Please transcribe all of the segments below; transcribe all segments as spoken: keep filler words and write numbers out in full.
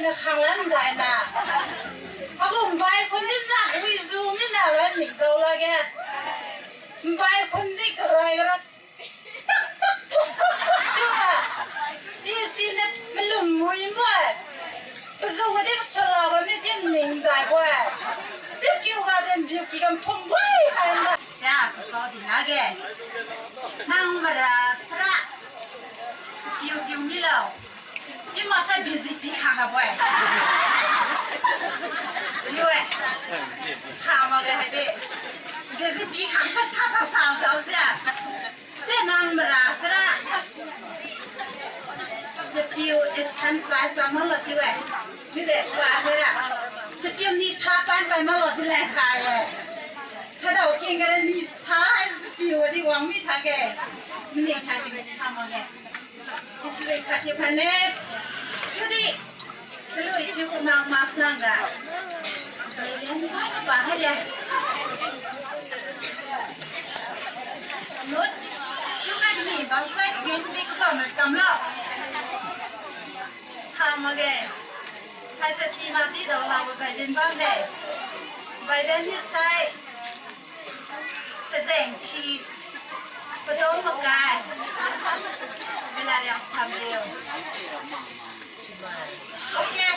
Khanglan daina. Agu mbai khun di na, wizu mina wan ningtao lakge. Mbai khun di karai ra. Isi ne malum mui mo. Pazung di sala wan ni din ning dai bo. Di kiu ga den biu ki gam phum boi kai na. Sia, ko di na ge. Nang mara sara. Sipiu tiu milo. Chiu maksai B J P khang ga bo-e. Chiu-e. Sa makge haidi. B J P khang sa sa sa sa sa sia. Te nang mara sara. Sipiu isan pai pai maklo chiu-e. Chiu de pa tera. Sipiu nisa pai pai maklo chiu leng kha-e. Thadao king ga nisa sipiu di wang mi thage. Mi thage sa makge. Isi khat tiu khat ne. Chiudi. Chalui chiu kumang masang ga. Len ba ba haide. Lut. Chiu khat ni bamsai ken di kuba mat kamlo. Sa makge. Haise si ma di dao labo bai din bamde. Bai din ni sai. Kazeng phi. Padon makai. Bela riang samriu. Okay.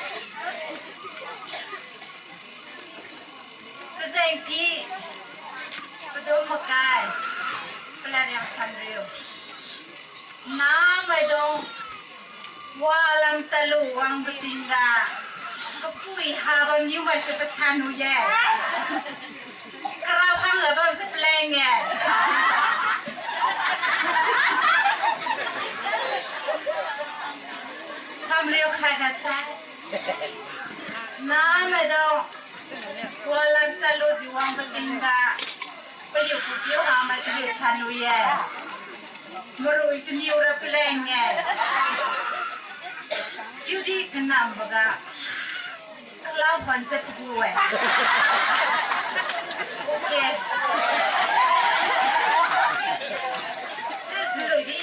Kazeng phi. Padon makai. Bela riang samriu. Namaidung, walam talu wang pating ga, kapui habam niu maise pasan wi-e. Karao khang la bamse paleng-e. Samriu khai ga sai. Namaidung, walam talu ji wang pating ga, paliu pupiu hamai paliu san wi-e. Marui kaniu ra paleng-e. Chiudi kanamboga. Kala phanse pagu-e. Okay. Chiu lodi.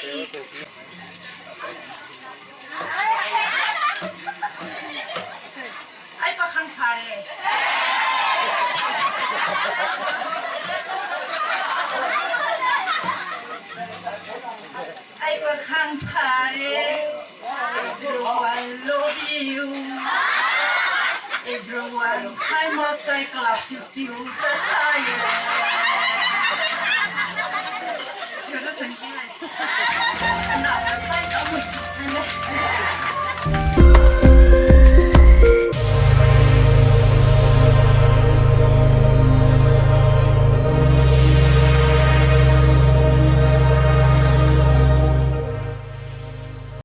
Ai pakhang phare. Ai pakhang phare. Everyone love you. Everyone khai masai clap siu siu tasai. Siu da thank you. Ana khai kamui ne.